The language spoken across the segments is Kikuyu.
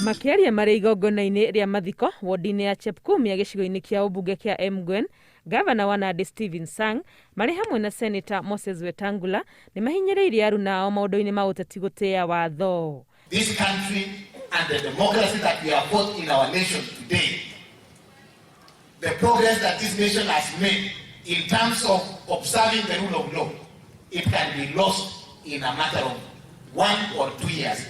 Makĩaria marĩ igongona-inĩ rĩa mathiko wodi-inĩ ya Chepkumia gĩcigo-inĩ kĩa ũmbunge kĩa Emgwen, Gavana wa Nandi Stephen Sang marĩ hamwe na Seneta Moses Wetangula nĩ mahinyĩrĩirie aruna ao maũndũ-inĩ ma ũteti gũtĩĩa watho. This country and the democracy that we have got in our nation today, the progress that this nation has made in terms of observing the rule of law, it can be lost in a matter of 1 or 2 years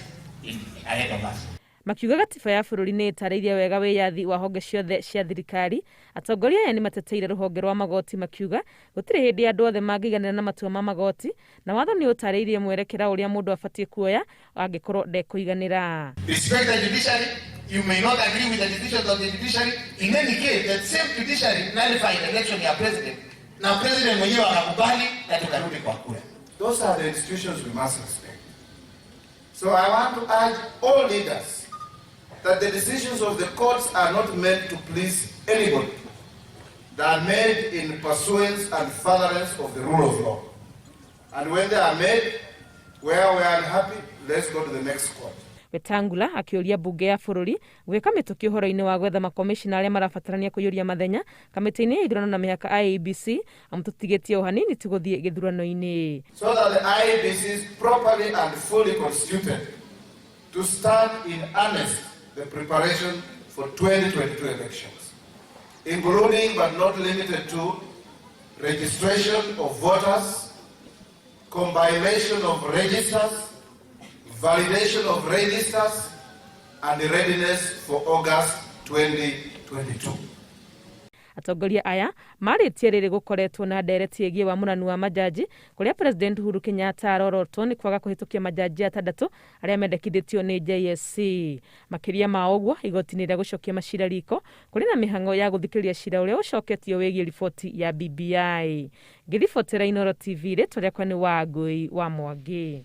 ahead of us. Makiuga gatiba ya bũrũri nĩ ĩtarĩirie wega wĩyathi wa honge ciothe cia thirikari. Atongoria aya nĩ mateteire rũhonge rwa magoti, makiuga gũtirĩ hĩndĩ andũ othe mangĩiganĩra na matua ma magoti, na watho nĩ ũtarĩirie mwerekera ũrĩa mũndũ abatiĩ kuoya angĩkorwo ndekũiganĩra. Respect the judiciary. You may not agree with the decisions of the judiciary. In any case, the same judiciary nullified election ya president, na president mwenyewe akakubali na tukarudi kwa kura. Those are the institutions we must respect. So I want to urge all leaders that the decisions of the courts are not meant to please anybody. They are made in pursuance and furtherance of the rule of law. And when they are made, where we are unhappy, let's go to the next court. Wetangula akĩũria mbunge ya bũrũri gwĩka mĩtũkĩ ũhoro-inĩ wa gwetha makomishina arĩa marabatarania kũiyũria mathenya kamĩtĩ-inĩ ya ithurano na mĩhaka IEBC, amu tũtigĩtie o hanini tu gũthiĩ gĩthurano-inĩ. So that the IEBC is properly and fully constituted to start in earnest the preparation for 2022 elections, including but not limited to registration of voters, compilation of registers, validation of registers, and the readiness for August 2022. Atongoria aya marĩtie rĩrĩ gũkoretwo na ndereti ĩgiĩ wamũrani wa majaji, kũrĩa President Uhuru Kenyatta arorotwo nĩ kwaga kũhĩtũkia majaji atandatũ arĩa mendekithĩtio nĩ JSC. Makĩria ma ũguo, igoti-inĩ rĩa gũcokia macira riko kũrĩ na mĩhang'o ya gũthikĩrĩria cira ũrĩa ũcoketio wĩgiĩ riboti ya BBI. Ngĩribotera Inooro TV, rĩtwa rĩakwa nĩ Wangũi wa Mwangi.